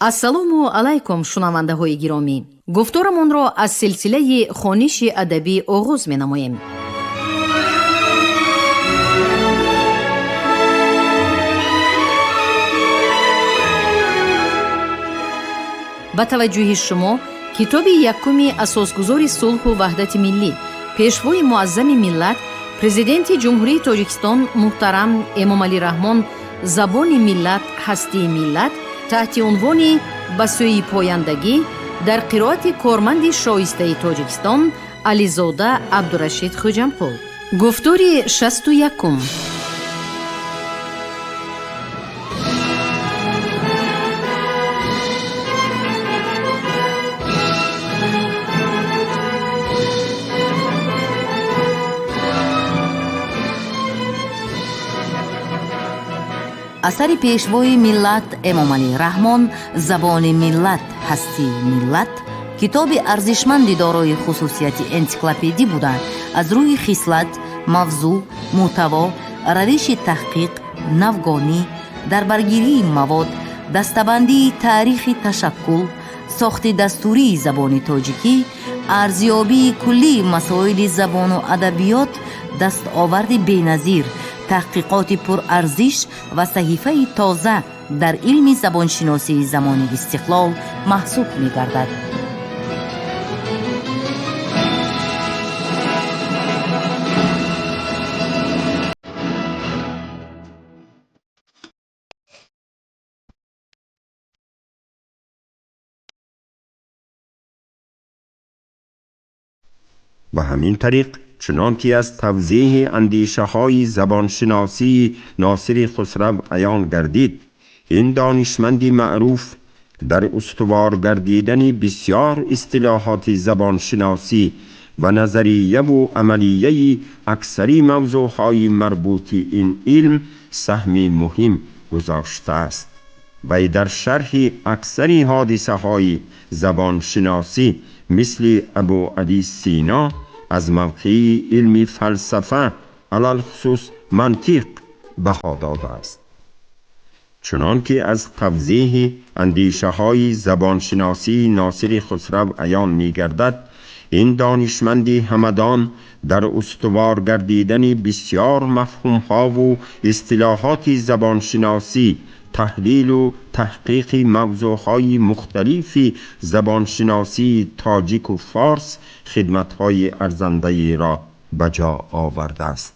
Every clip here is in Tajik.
Ассалому алайкум, шунавандаҳои гиромӣ! Гуфторамонро аз силсилаи хониши адабӣ оғоз менамоем. Ба таваҷҷӯҳи шумо китоби якуми асосгузори сулҳу ваҳдати миллӣ, пешвои муаззами миллат, Президенти Ҷумҳурии Тоҷикистон муҳтарам Эмомалӣ Раҳмон «Забони миллат, ҳастии миллат» таҳти унвони «Ба сӯи пояндагӣ» дар қироати корманди шоистаи Тоҷикистон Ализода Абдурашид Хӯҷамқул. Гуфтори 61-ум. Асари пешвои миллат Эмомалӣ Раҳмон «Забони миллат, ҳастии миллат» китоби арзишманди дорои хусусияти энсиклопедӣ буда, аз рӯи хислат, мавзӯъ, мӯҳтаво, равиши таҳқиқ, навгонӣ, дарбаргирии мавод, дастабандии таърихи ташаккул, сохти дастурии забони тоҷикӣ, арзёбии куллии масоили забону адабиёт дастоварди беназир, таҳқиқоти пурарзиш ва саҳифаи тоза дар илми забоншиносии замони истиқлол маҳсуб мегардад. Ба ҳамин тариқ, чунон ки аз тавзеҳи андешаҳои забоншиносии Носири Хусрав аён гардид, ин донишманди маъруф дар устувор гардидани бисёр истилоҳоти забоншиносӣ ва назарияву амалияи аксари мавзӯъҳои марбути ин илм саҳми муҳим гузоштааст. Вай дар шарҳи аксари ҳодисаҳои забоншиносӣ мисли Абу Алӣ Сино аз мавқеи илми фалсафа, алалхусус мантиқ, баҳо додааст. Чунон ки аз тавзеҳи андешаҳои забоншиносии Носири Хусрав аён мегардад, ин донишманди ҳамадон дар устувор гардидани бисёр мафҳумҳову истилоҳоти забоншиносӣ, таҳлилу таҳқиқи мавзӯъҳои мухталифи забоншиносии тоҷику форс хидматҳои арзандаеро ба ҷо овардааст.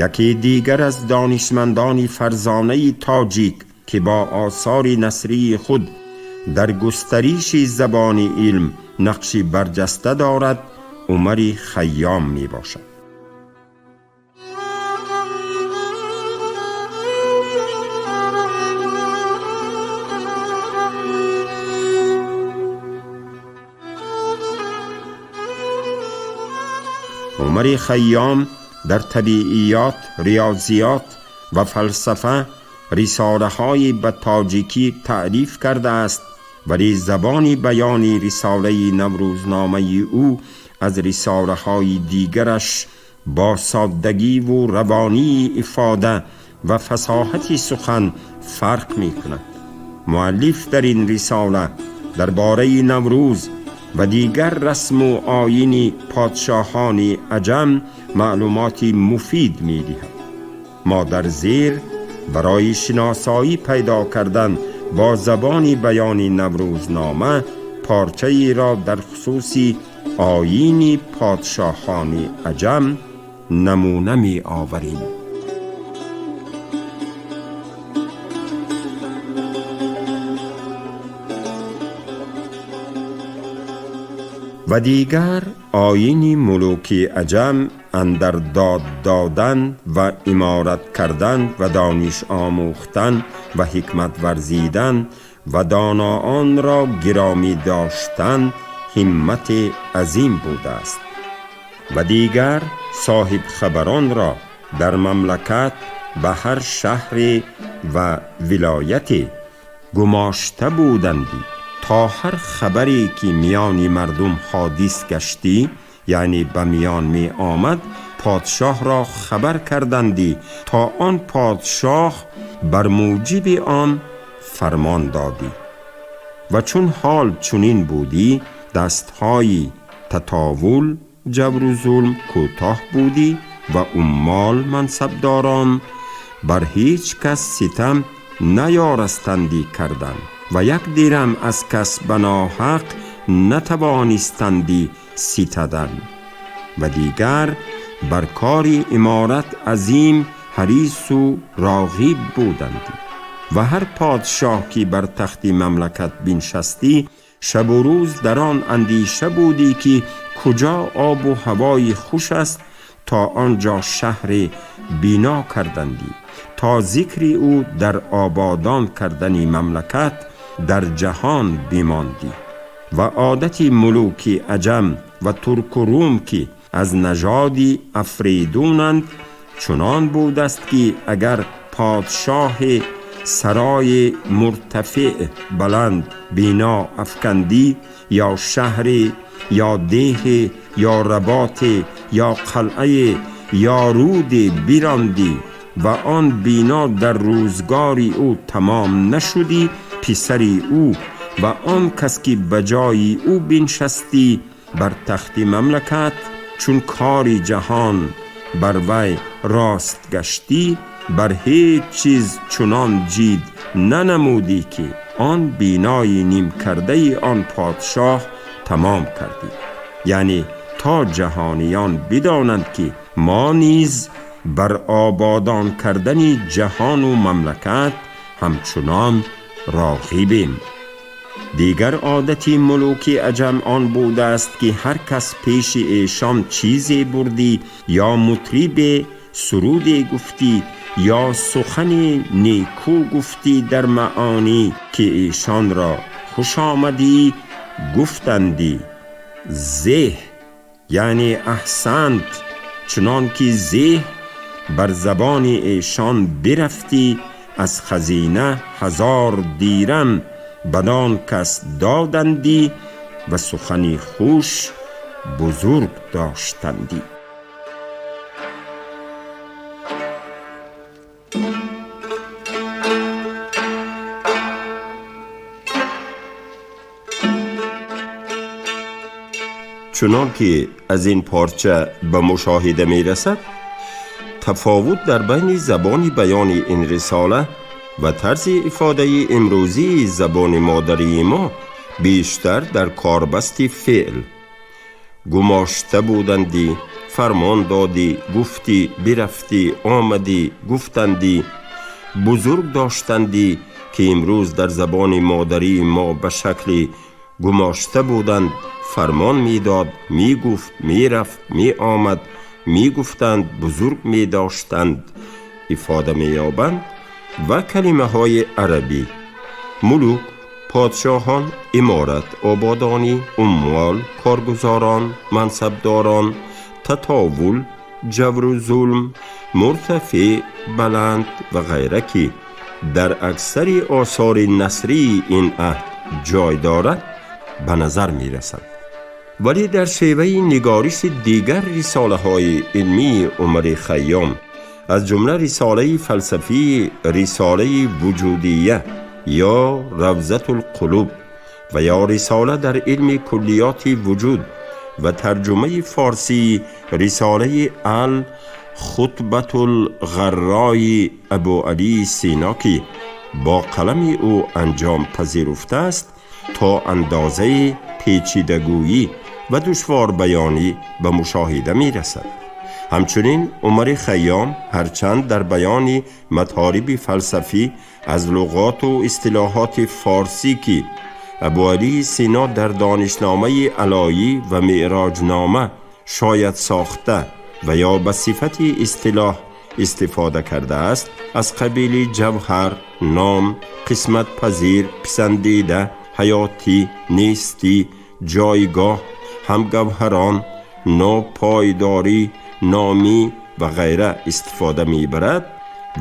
Яке дигар аз донишмандони фарзонаи тоҷик, ки бо осори насрии худ дар густариши забони илм нақши барҷаста дорад, Умари Хайём мебошад. Умари Хайём дар табииёт, риёзиёт ва фалсафа рисолаҳое ба тоҷикӣ таълиф кардааст, вале забони баёни рисолаи Наврӯзномаи ӯ аз рисолаҳои дигараш бо соддагиву равонии ифода ва фасоҳати сухан фарқ мекунад. Муаллиф дар ин рисола дар бораи Наврӯз ва дигар расму оини подшоҳони аҷам маълумоти муфид медиҳад. Мо дар зер барои шиносоӣ пайдо кардан бо забони баёни Наврӯзнома порчаеро дар хусуси оини подшоҳони аҷам намуна меоварем. Ва дигар оини мулуки аҷам андар дод додан ва иморат кардан ва дониш омӯхтан ва ҳикмат варзидан ва доноонро гиромӣ доштан ҳиммати азим будааст. Ва дигар соҳибхабаронро дар мамлакат ба ҳар шаҳре ва вилояте гумошта будандӣ то ҳар хабаре ки миёни мардум ҳодис гаштӣ, яъне ба миён меомад, подшоҳро хабар кардандӣ то он подшоҳ бар муҷиби он фармон додӣ. Ва чун ҳол чунин будӣ, дастҳои татовул, ҷавру зулм кӯтоҳ будӣ ва уммол мансабдорон бар ҳеҷ кас ситам наёрастандӣ кардан ва як дирам аз кас ба ноҳақ натавонистандӣ ситадан. Ва дигар бар кори иморат азим ҳарису роғиб будандӣ. Ва ҳар подшоҳ ки бар тахти мамлакат биншастӣ, шабу рӯз дар он андеша будӣ ки куҷо обу ҳавои хуш аст, то он ҷо шаҳре бино кардандӣ, то зикри ӯ дар ободон кардани мамлакат дар ҷаҳон бимондӣ. Ва одати мулуки аҷам ва турку рум ки аз нажоди афридунанд чунон будаст ки агар подшоҳи сарои муртафеъ баланд бино афкандӣ, ё шаҳре, ё деҳе, ё работе, ё қалъае, ё руде бирондӣ ва он бино дар рӯзгори ӯ тамом нашудӣ, писари ӯ ва он кас ки ба ҷои ӯ биншастӣ бар тахти мамлакат, чун кори ҷаҳон бар вай рост гаштӣ, бар ҳеҷ чиз чунон ҷид нанамудӣ ки он бинои нимкардаи он подшоҳ тамом кардӣ. Яъне то ҷаҳониён бидонанд ки мо низ бар ободон кардани ҷаҳону мамлакат ҳамчунон роғибем. Дигар одати мулуки аҷам он будааст ки ҳар кас пеши эшон чизе бурдӣ, ё мутрибе суруде гуфтӣ, ё сухани некӯ гуфтӣ дар маъонӣ ки эшонро хуш омадӣ, гуфтандӣ зеҳ, яъне аҳсант, чунон ки зеҳ бар забони эшон бирафтӣ, аз хазина 1000 дирам бадон кас додандӣ ва сухани хуш бузург доштандӣ. Чунон ки аз ин порча ба мушоҳида мерасад, тафовут дар байни забони баёни ин рисола ва тарзи ифодаи имрӯзии забони модарии мо бештар дар корбасти феъл. Гумошта будандӣ, фармон додӣ, гуфтӣ, бирафтӣ, омадӣ, гуфтандӣ, бузург доштандӣ ки имрӯз дар забони модарии мо ба шакли гумошта буданд, фармон медод, мегуфт, мерафт, меомад, мегуфтанд, бузург медоштанд ифода меёбанд ва калимаҳои арабӣ мулук, подшоҳон, иморат, ободонӣ, уммол, коргузорон, мансабдорон, татовул, ҷавру зулм, муртафеъ, баланд ва ғайра ки дар аксари осори насрии ин аҳд ҷой дорад ба назар мерасад. Вале дар шеваи нигориши дигар рисолаҳои илмии Умари Хайём, аз ҷумла рисолаи фалсафии рисолаи вуҷудия ё равзатулқулуб ва ё рисола дар илми куллиёти вуҷуд ва тарҷумаи форсии рисолаи ал хутбатулғаррои Абуалии Сино ки бо қалами ӯ анҷом пазируфтааст, то андозаи печидагӯӣ ва душворбаёнӣ ба мушоҳида мерасад. Ҳамчунин Умари Хайём ҳарчанд дар баёни матолиби фалсафӣ аз луғоту истилоҳоти форсӣ ки Абуалии Сино дар донишномаи Алоӣ ва Меъроҷнома шояд сохта ва ё ба сифати истилоҳ истифода кардааст, аз қабили ҷавҳар, ном, қисматпазир, писандида, ҳаётӣ, нестӣ, ҷойгоҳ, ҳамгавҳарон, нопойдорӣ, номӣ ва ғайра истифода мебарад,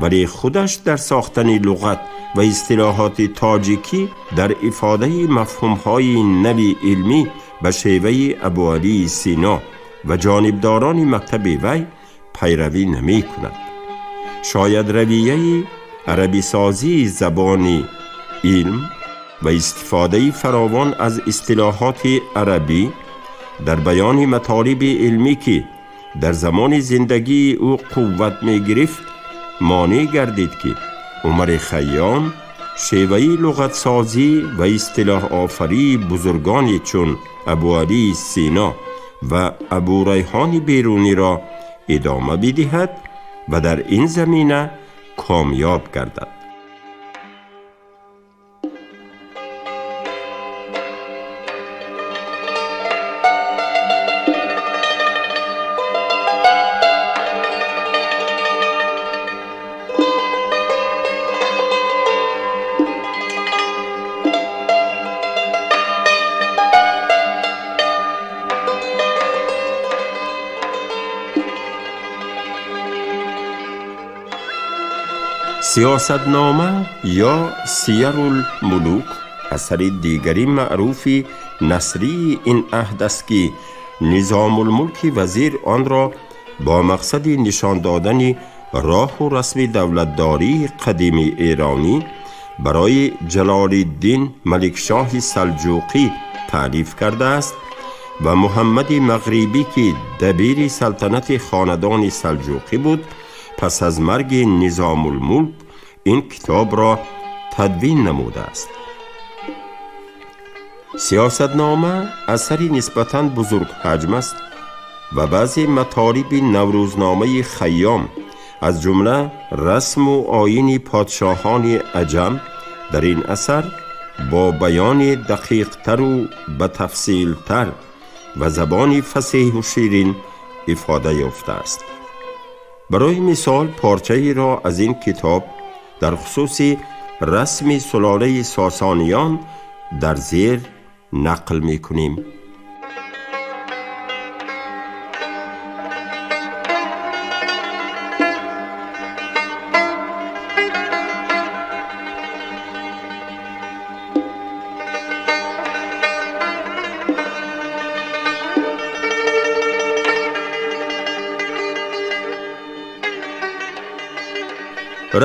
Вале худаш дар сохтани луғат ва истилоҳоти тоҷикӣ дар ифодаи мафҳумҳои нави илмӣ ба шеваи Абуалии Сино ва ҷонибдорони мактаби вай пайравӣ намекунад. Шояд равияи арабисозии забони илм ва истифодаи фаровон аз истилоҳоти арабӣ дар баёни матолиби илмӣ, ки дар замони зиндагии ӯ қувват мегирифт, монеъ гардид, ки Умари Хайём шеваи луғатсозӣ ва истилоҳофарии бузургоне чун Абуалии Сино ва Абурайҳони Беруниро идома бидиҳад ва дар ин замина комёб гардад. Сиёсатнома ё Сиярулмулук асари дигари маъруфи насрии ин аҳд аст, ки Низомулмулки вазир онро бо мақсади нишон додани роҳу расми давлатдории қадими эронӣ барои Ҷалолиддин Маликшоҳи Салҷуқӣ таълиф кардааст ва Муҳаммади Мағрибӣ, ки дабири салтанати хонадони Салҷуқӣ буд, пас аз марги Низомулмулк ин китобро тадвин намудааст. Сиёсатнома асари нисбатан бузургҳаҷм аст ва баъзе матолиби Наврӯзномаи Хайём, аз ҷумла расму оини подшоҳони аҷам, дар ин асар бо баёни дақиқтару батафсилтар ва забони фасеҳу ширин ифода ёфтааст. Барои мисол, порчаеро аз ин китоб дар хусуси расми сулолаи Сосониён дар зер нақл мекунем.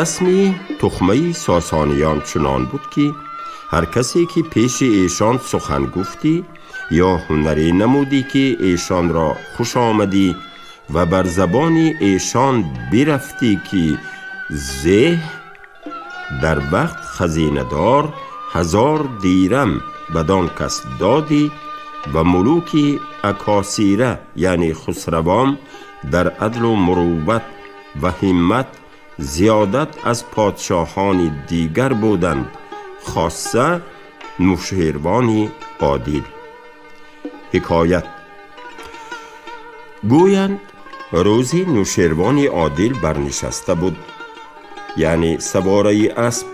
Расми тухмаи Сосониён чунон буд, ки ҳар касе ки пеши эшон сухан гуфтӣ ё ҳунаре намудӣ, ки эшонро хуш омадӣ ва бар забони эшон бирафтӣ, ки зеҳ, дар вақт хазинадор 1000 дирам бадон кас додӣ ва мулуки акосира, яъне хусравон, дар адлу мурувват ва ҳиммат зиёдат аз подшоҳони дигар буданд, хосса Нушервони Одил. Ҳикоят гӯянд, рӯзи Нушервони Одил барнишаста буд, яъне савораи асп,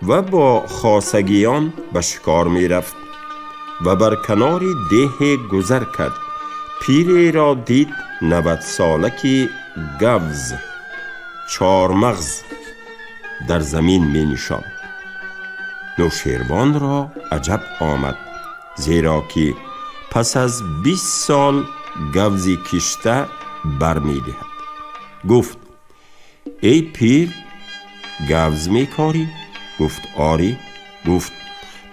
ва бо хосагиён ба шикор мерафт ва бар канори деҳе гузар кард. Пиреро дид 90сола, ки гавз, чормағз, дар замин менишонд. Нушервонро аҷаб омад, зеро ки пас аз 20 сол гавзи кишта бармедиҳад. Гуфт: эй пир, гавз мекорӣ? Гуфт: орӣ. Гуфт: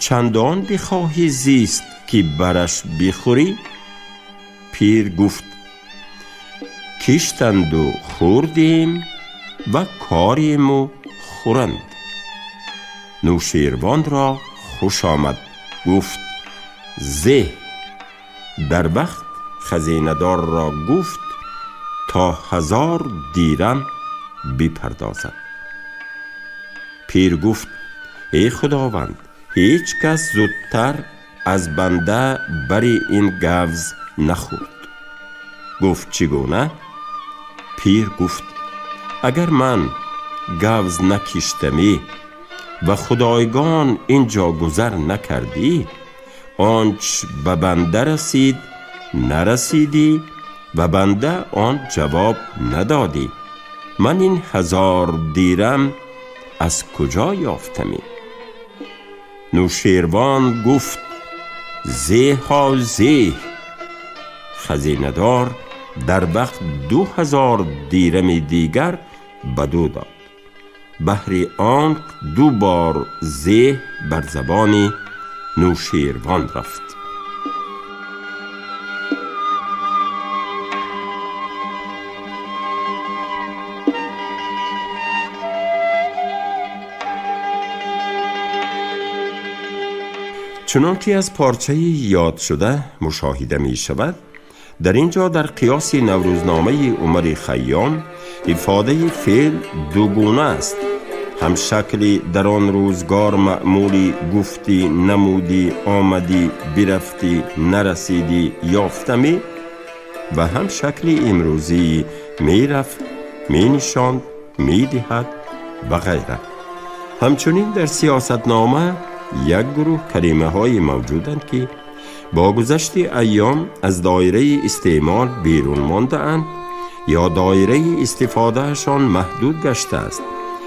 чандон бихоҳӣ зист, ки бараш бихӯрӣ? Пир гуфт: киштанду хӯрдем ва корему хӯранд. Нушервонро хуш омад, гуфт: зеҳ. Дар вақт хазинадорро гуфт то 1000 дирам бипардозад. Пир гуфт: эй Худованд, ҳеҷ кас зудтар аз банда бари ин гавз нахӯрд. Гуфт: чӣ гуна? Пир гуфт: агар ман гавз накиштамӣ ва худойгон ин ҷо гузар накардӣ, онч ба банда расид нарасидӣ ва банда он ҷавоб надодӣ. Ман ин 1000 дирам аз куҷо ёфтамӣ? Нӯшервон гуфт: зеҳо зеҳ. Хазинадор дар вақт 2000 дирами дигар ба ду дод. Баҳри онк 2 бор зеҳ бар забони Нӯшервон рафт. چنان که از پارچه یاد شده مشاهده می شود، در اینجا در قیاس نوروزنامه عمر خیام افاده فعل دوگونه است. هم شکل در آن روزگار معمولی گفتی، نمودی، آمدی، برفتی، نرسیدی، یافتمی و هم شکل امروزی میرفت، مینشاند، میدهد و غیره. همچنین در سیاستنامه یک گروه کلمه های موجودند که با گذشت ایام از دایره استعمال بیرون مانده اند یا دایره استفادهشان محدود گشته است.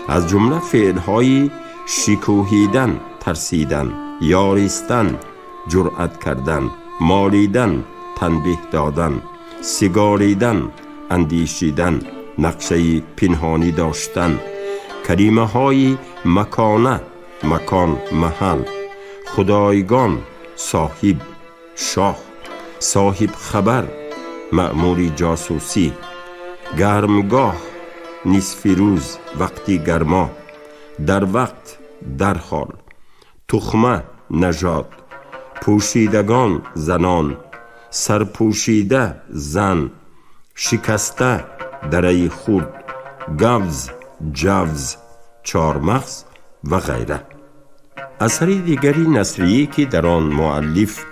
از جمله فعلهای شکوهیدن، ترسیدن، یاریستن، جرأت کردن، مالیدن، تنبیه دادن، سیگاریدن، اندیشیدن، نقشه پنهانی داشتن، کلمه های مکانه، مکان، محل، خدایگان، صاحب، شاه، صاحب خبر، مأمور جاسوسی، گرمگاه، نصف روز، وقتی گرما، در وقت، در حال، تخمه، نژاد، پوشیدگان، زنان، سرپوشیده، زن، شکسته، دره خورد، گوز، جوز، چارمغز و غیره. اثر دیگری نثریه که در آن مؤلف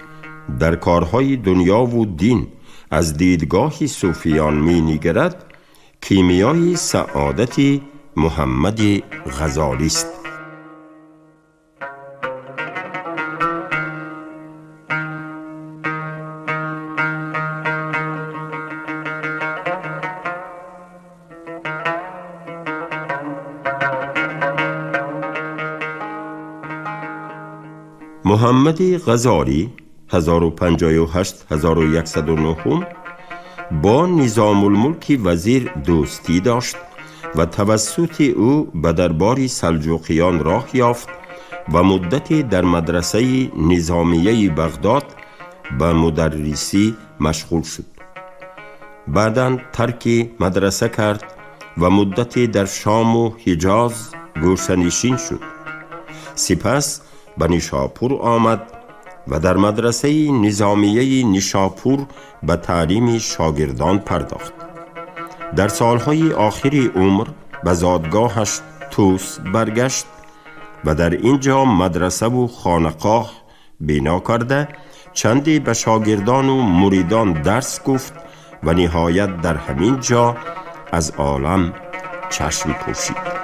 در کارهای دنیا و دین از دیدگاه صوفیان می نگرد، کیمیای سعادت محمد غزالی است. محمد غزالی 1058-1109 با نظام الملک وزیر دوستی داشت و توسط او به دربار سلجوقیان راه یافت و مدتی در مدرسه نظامیه بغداد به مدرسی مشغول شد. بعداً ترک مدرسه کرد و مدتی در شام و حجاز گوشه‌نشین شد. سپس به نیشاپور آمد و در مدرسه نظامیه نیشاپور به تعلیم شاگردان پرداخت. در سالهای آخر عمر به زادگاهش توس برگشت و در اینجا مدرسه و خانقاه بنا کرده چندی به شاگردان و مریدان درس گفت و نهایت در همین جا از عالم چشم پوشید.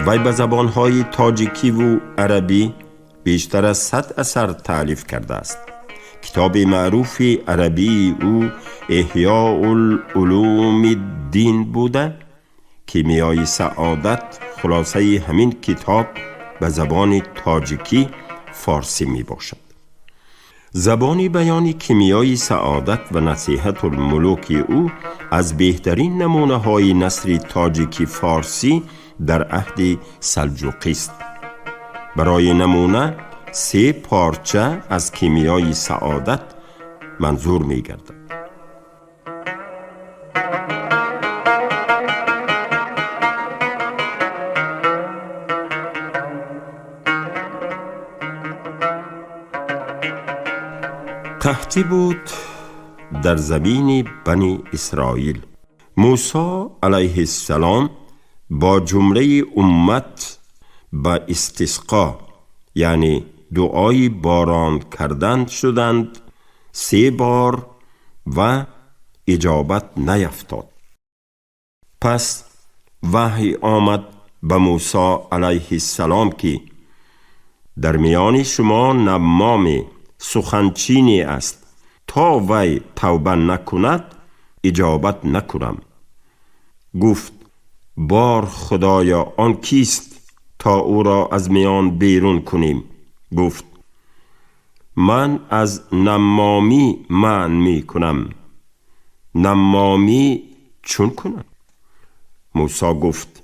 وی به زبانهای تاجیکی و عربی بیشتر از 100 اثر تألیف کرده است. کتاب معروف عربی او احیاء العلوم الدین بوده. کیمیای سعادت خلاصه همین کتاب به زبان تاجیکی فارسی می باشد. زبان بیان کیمیای سعادت و نصیحت الملوک او از بهترین نمونه های نثر تاجیکی فارسی در عهد سلجوقی است. برای نمونه 3 پارچه از کیمیای سعادت منظور می گردد. قحطی بود در زمین بنی اسرائیل. موسی علیه السلام با جمله امت به استسقا، یعنی دعای باران کردن شدند 3 بار و иҷобат نیفتاد. پس وحی آمد به موسی علیه السلام که در میان شما نمام سخنچینی است، تا وی توبه نکند اجابت نکنم. گفت بار خدایا آن کیست تا او را از میان بیرون کنیم؟ گفت من از نمامی منع می کنم. نمامی چون کنم؟ موسی گفت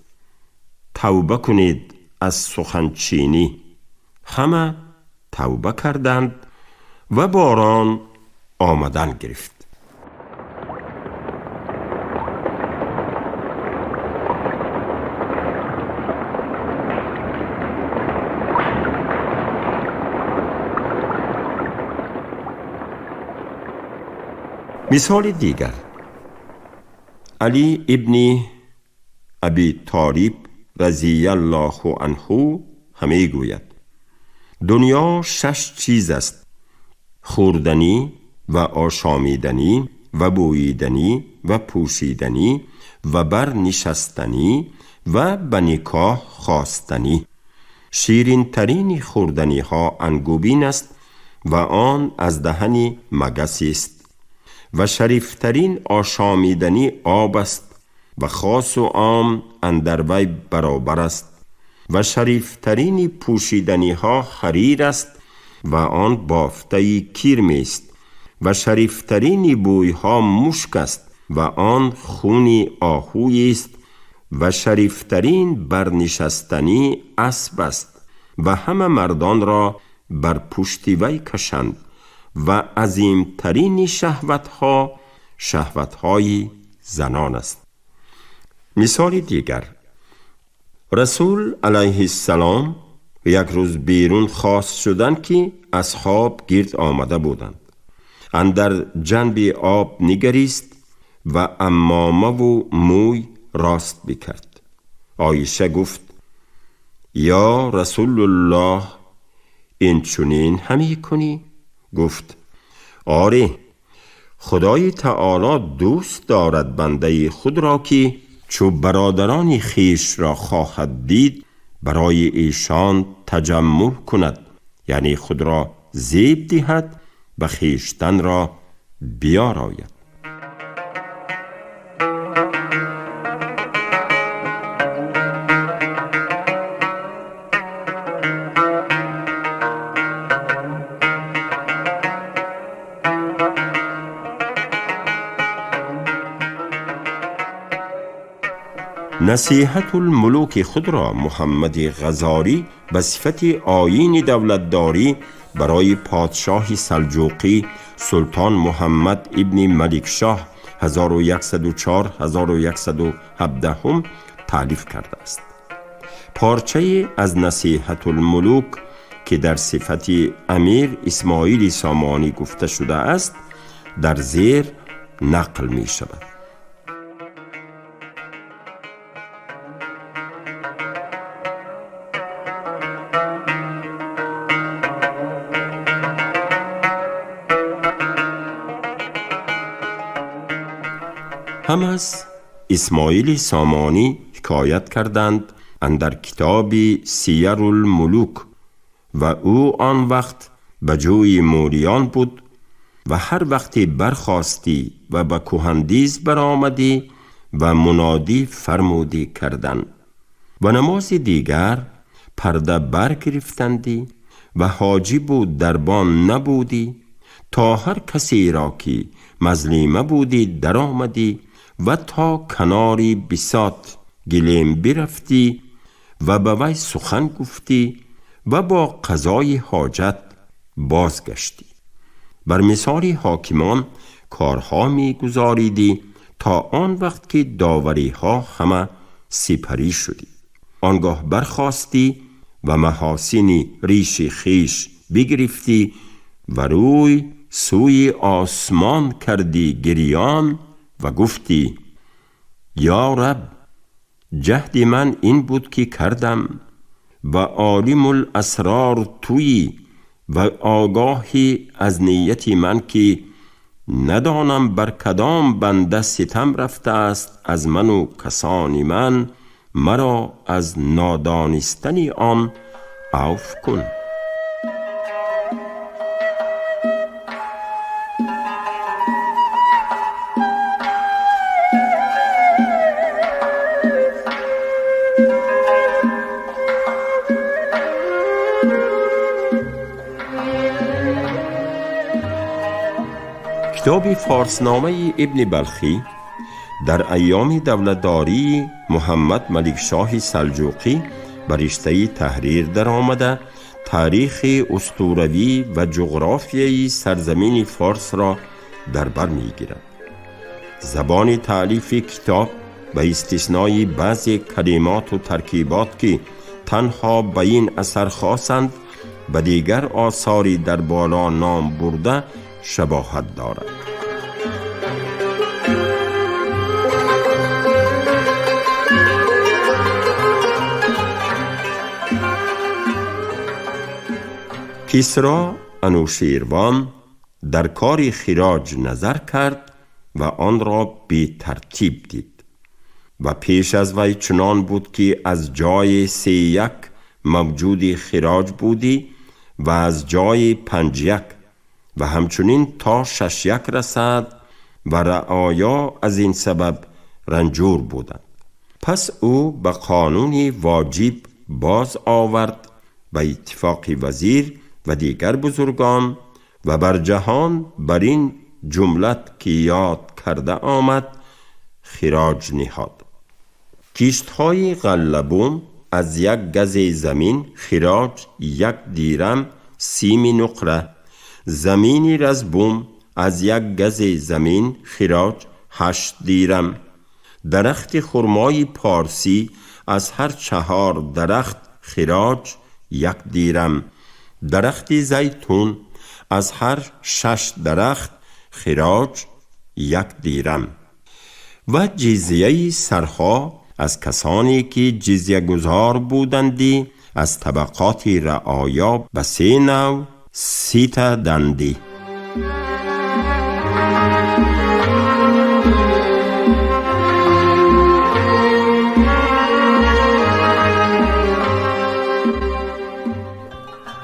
توبه کنید از سخنچینی. همه توبه کردند و باران آمدن گرفت. مثال دیگر، علی ابن ابی طالب رضی الله عنه همه گوید دنیا 6 چیز است: خوردنی و آشامیدنی و بوییدنی و پوشیدنی و برنشستنی و به نکاح خواستنی. شیرین ترین خوردنی ها انگوبین است و آن از دهن مگسی است، و شریفترین آشامیدنی آب است و خاص و عام اندر وی برابر است، و شریفترین پوشیدنی ها حریر است و آن بافته کرم است، و شریفترین بوی ها مشک است و آن خون آهوی است، و شریفترین برنشستنی اسب است و همه مردان را بر پشت وی کشند، و عظیمترین شهوتها شهوتهای زنان است. مثال دیگر، رسول علیه السلام یک روز بیرون خواست شدند که اصحاب گرد آمده بودند. اندر جنب آب نگریست و عمامه و موی راست بکرد. عایشه گفت یا رسول الله این چنین همی کنی؟ گفت آره، خدای تعالی دوست دارد بنده خود را که چو برادران خویش را خواهد دید برای ایشان تجمل کند، یعنی خود را زیب دهد و خویشتن را بیاراید. نصیحت الملوک خود را محمد غزالی به صفت آیین دولتداری برای پادشاه سلجوقی سلطان محمد ابن ملک شاه 1104-1117 تالیف کرده است. پارچه از نصیحت الملوک که در صفت امیر اسماعیل سامانی گفته شده است در زیر نقل می شود. هم از اسماعیل سامانی حکایت کردند اندر کتاب سیر الملوک، و او آن وقت به جوی موریان بود و هر وقتی برخاستی و به کوهندیز برآمدی و منادی فرمودی کردن و نماز دیگر پرده برگرفتندی و حاجب و دربان نبودی تا هر کسی را که مظلومه بودی در آمدی و تا کناری بساط گلیم برفتی و به وی سخن گفتی و با قضای حاجت بازگشتی. بر مثال حاکمان کارها می گذاریدی تا آن وقت که داوری ها همه سپری شدی. آنگاه برخاستی و محاسن ریش خیش بگرفتی و روی سوی آسمان کردی گریان و گفتی یا رب، جهد من این بود که کردم و عالم الاسرار تویی و آگاهی از نیت من که Надонам бар кадом банда ситам рафта аст аз ману касони ман, маро аз нодонистани он авф кун. Китоби форсномаи ибни Балхӣ дар айёми давлатдории Муҳаммад Маликшоҳи Салҷуқӣ ба риштаи таҳрир даромада, таърихи устуравӣ ва ҷуғрофияи сарзамини форсро дар бар мегирад. Забони таълифи китоб ба истиснои баъзе калимоту таркибот, ки танҳо ба ин асар хосанд, ба дигар осори дар боло ном бурда шабоҳат дорад. Кисро Анӯширвон дар кори хироҷ назар кард ва онро бетартиб дид ва пеш аз вай чунон буд, ки аз ҷои 3 1 мавҷуди хироҷ будӣ ва аз ҷои 5 1 ва ҳамчунин то 6 1 расад ва раоё аз ин сабаб ранҷур буданд. Пас ӯ ба қонуни воҷиб боз овард ба иттифоқи вазир ва дигар бузургон ва бар ҷаҳон бар ин ҷумлат, ки ёд карда омад, хироҷ ниҳод. Киштҳои ғаллабум аз як гази замин хироҷ 1 дирам сими нуқра, замини разбум аз як гази замин хироҷ 8 дирам, дарахти хурмои порсӣ аз ҳар 4 дарахт хироҷ 1 дирам, дарахти зайтун аз ҳар 6 дарахт хироҷ 1 дирам ва ҷизияи сарҳо аз касоне ки ҷизягузор будандӣ аз табақоти раоё ба 3 нав сита дандӣ.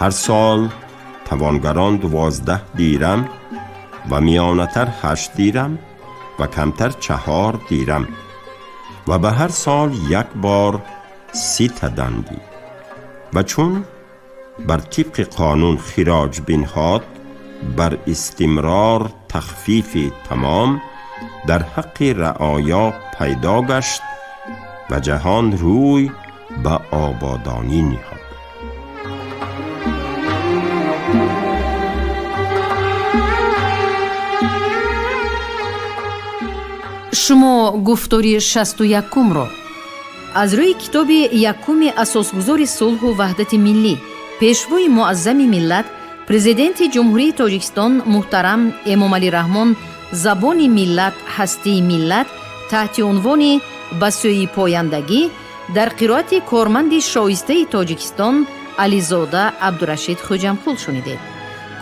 Ҳар сол тавонгарон 12 дирам ва миёнатар 8 дирам ва камтар 4 дирам ва ба ҳар сол як бор сита дандӣ. Ва чун бар тибқи қонун хироҷ бинҳод, бар истимрор тахфифи тамом дар ҳаққи раоё пайдо гашт ва ҷаҳон рӯй ба ободонӣ ниҳод. Шумо гуфтори 61-ро аз рӯи китоби якуми асосгузори сулҳу ваҳдати миллӣ, пешвои муаззами миллат, президенти Ҷумҳурии Тоҷикистон муҳтарам Эмомалӣ Раҳмон «Забони миллат, ҳастии миллат» таҳти унвони «Ба сӯи пояндагӣ» дар қироати корманди шоистаи Тоҷикистон Ализода Абдурашид Хӯҷамқул шунидед.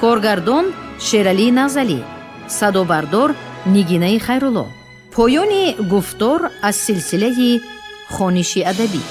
Коргардон Шералӣ Назалӣ, садобардор Нигинаи Хайрулло. Поёни гуфтор аз силсилаи хониши адабӣ.